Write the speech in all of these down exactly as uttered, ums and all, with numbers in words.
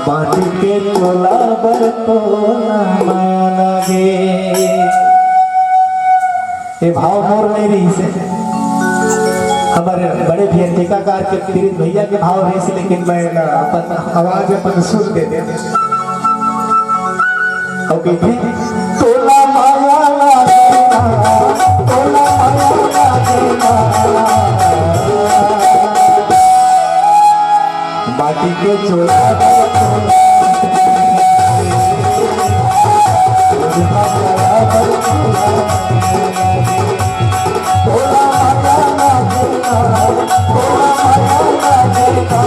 माटी के चोला बर तोला माया लागे। ये भाव मोर नहीं रहिस हे, हमर बड़े भैया टीकाकार के पीड़ित भैया के भाव रहिस हे, लेकिन मैं ना अपन आवाज, अपन सुर दे दे। अउ कहिथे, तोला माया लागे ना, तोला माया लागे ना। माटी के चोला, तोला माया लागे ना, तोला माया लागे ना।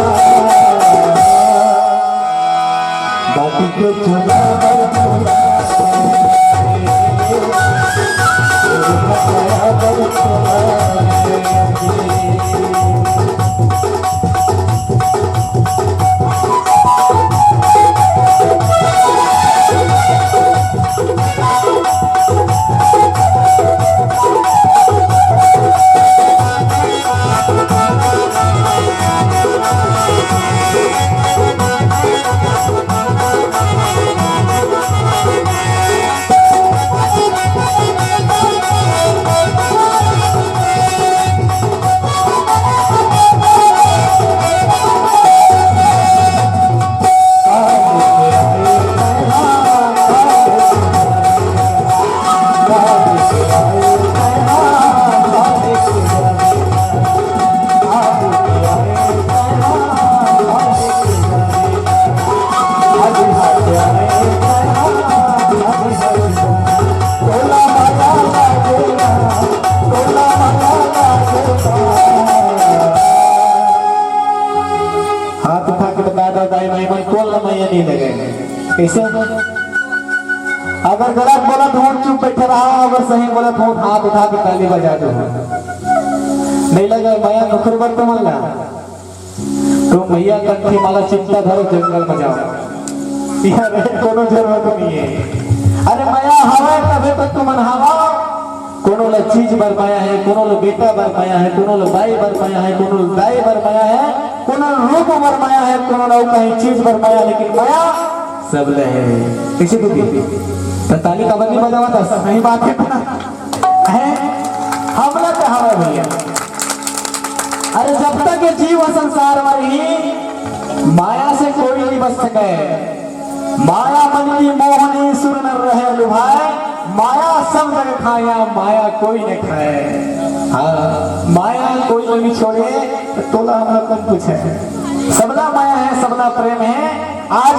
बाटी के चूल्हा पर चूल्हा, हाथ उठा के बता दो, दाई माई मन कोन ला मया नहीं लगे। कैसे? अगर गलत बोलत हो, चुप बैठे रहा, अगर सही बोलत हो, हाथ उठा के ताली बजा दो। नहीं लगे मया नुखर बर तुमन ला। तो मया कंठी माला चिंता धरो, जंगल में जाओ। यार, कोनो जरूरत नहीं है। अरे मया हवय तभे तो तुमन हवा। कोनो ल चीज बर मया हे, कोनो ल बेटा बर मया हे, कोनो ल बाई बर मया हे, कोनो ल दाई बर मया हे, कोनो ल रूप बर मया हे, कोनो ल अउ कहीं चीज बर मया, लेकिन मया सब ल हे। कैसे दीदी? त ताली काबर नहीं बजावत हस? सही बात है ना? हैं? हमला तो हवा भैया। अरे जब तक ये जीव संसार में ही माया से कोई नहीं बच सके। माया मन की मोहनी सुर नर रहे लुभाए, माया सब जग खाया, माया कोई न खाए। हाँ, माया कोई नहीं छोड़े, तो तोला हमला कौन पूछे? सबला माया है, सबला प्रेम है। आज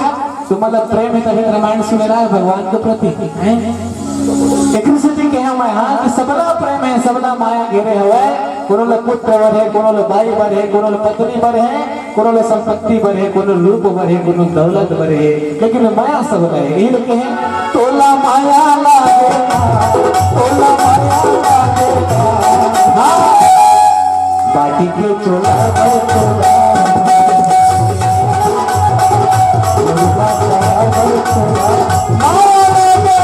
तुम्हारा प्रेम है, तभी रामायण सुने रहा है भगवान के प्रति, हैं? एकरे सेती कहे मैं हाँ कि सबला प्रेम है, सबला माया घेरे हवय। कोनो ल पुत्र बर है, कोनो ल बाई बर है, कोनो ल पत्नी बर है, कोनो ल संपत्ति बर हे, कोनो रूप बर हे, कोनो दौलत बर हे, लेकिन माया सब बर हे। यही लोग कहे, "तोला माया लागे ना, तोला माया लागे ना।" हाँ। बाटी के चोला बर तोला, तोला बर तोला, माया लागे।